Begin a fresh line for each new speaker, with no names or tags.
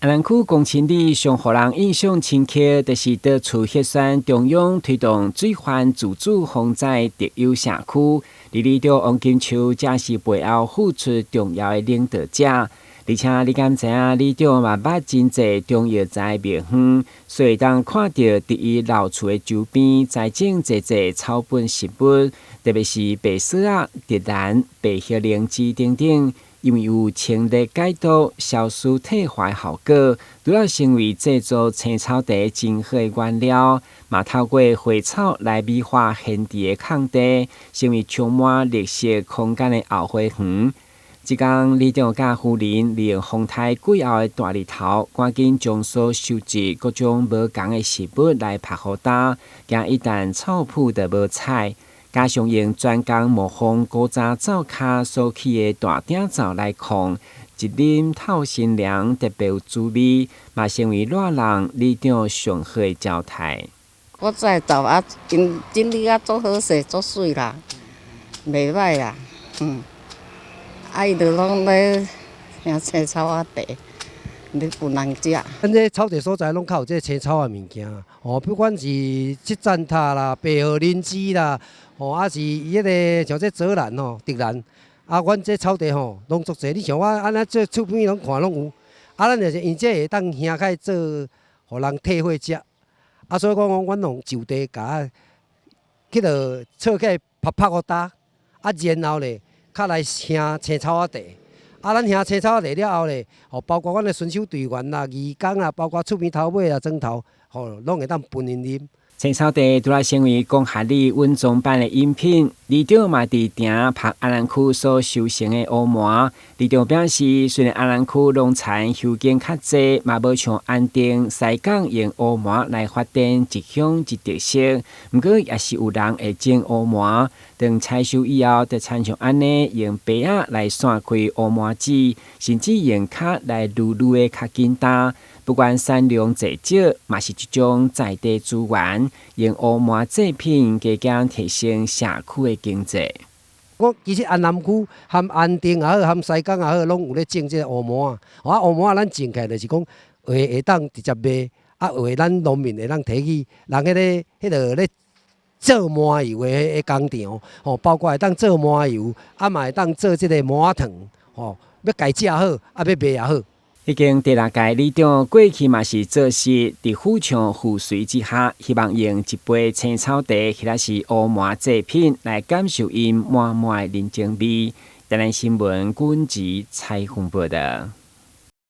安南區公親里上予人印象深刻，就是佇厝核選中央推動水患自主防災特優社區，里長王金秋才是背後付出重要的領導者。而且你敢知影，里長嘛捌真濟中藥材秘方，所以當看著佇伊老厝的周邊栽種濟濟草本植物，特別是白索仔、竹蘭、白葉靈芝等等。因為有清熱解毒、消暑退火的效果，除了成為製作青草茶真好的原料，嘛透過花草來美化閒置的空地，成為充滿綠色空間的後花園。這工里長佮夫人利用風颱過後的大日頭，趕緊將所收集各種無仝的食物來曝予焦，驚一旦草圃就無採。加上用專工模仿古早灶跤所起的大鼎灶來炕，一啉透心涼，特別有滋味，嘛成為熱人里長上好的招待。
我在灶啊，𪜶整理啊足好勢，足媠啦，袂䆀啦，啊伊就攏咧興青草仔茶，咧分人食。
咱這草地所在攏較有這青草仔物件，哦，不管是七層塔啦、白鶴靈芝啦，吼，抑是伊彼个像這澤蘭吼、竹蘭，啊，阮這草地吼攏足濟。你像我按呢這厝邊攏看攏有，啊，咱就是用這會當興開做，予人退火食。啊，所以講講，阮攏就地共去落撮起來曝曝予焦，啊，然後咧，較來興青草仔茶。啊，咱興青草仔茶了後咧，吼，包括阮的巡守隊員啦、義工啦，包括厝邊頭尾啊、莊頭，吼，攏會當分𪜶啉。
青草茶除了成為講學里穩裝版的飲品，里長嘛佇埕曝安南區所收成的烏麻。里長表示，雖然安南區農田修耕較濟，嘛無像安定、西港用烏麻來發展一鄉一特色，毋過也是有人會種烏麻。當採收以後，就親像按呢用筊仔來散開烏麻籽，甚至用跤來擼擼的較簡單。不管產量濟少，嘛是一種在地資源，用烏麻製品加減提升社區的經濟。
我其實安南區含安定也好，含西港也好，攏有咧種這个烏麻仔。啊，烏麻仔咱種起來就是講會當直接賣，啊，有的咱農民會當提去人彼个咧做麻油的工廠，吼，包括會當做麻油，啊嘛會當做這个麻糖，吼，欲家食好，啊欲賣也好。
彼間第六屆里長過去嘛是做事，佇府唱扶隨之下，希望用一杯青草茶或者是烏麻製品來感受𪜶滿滿的人情味。台南新聞軍籍採訪報導。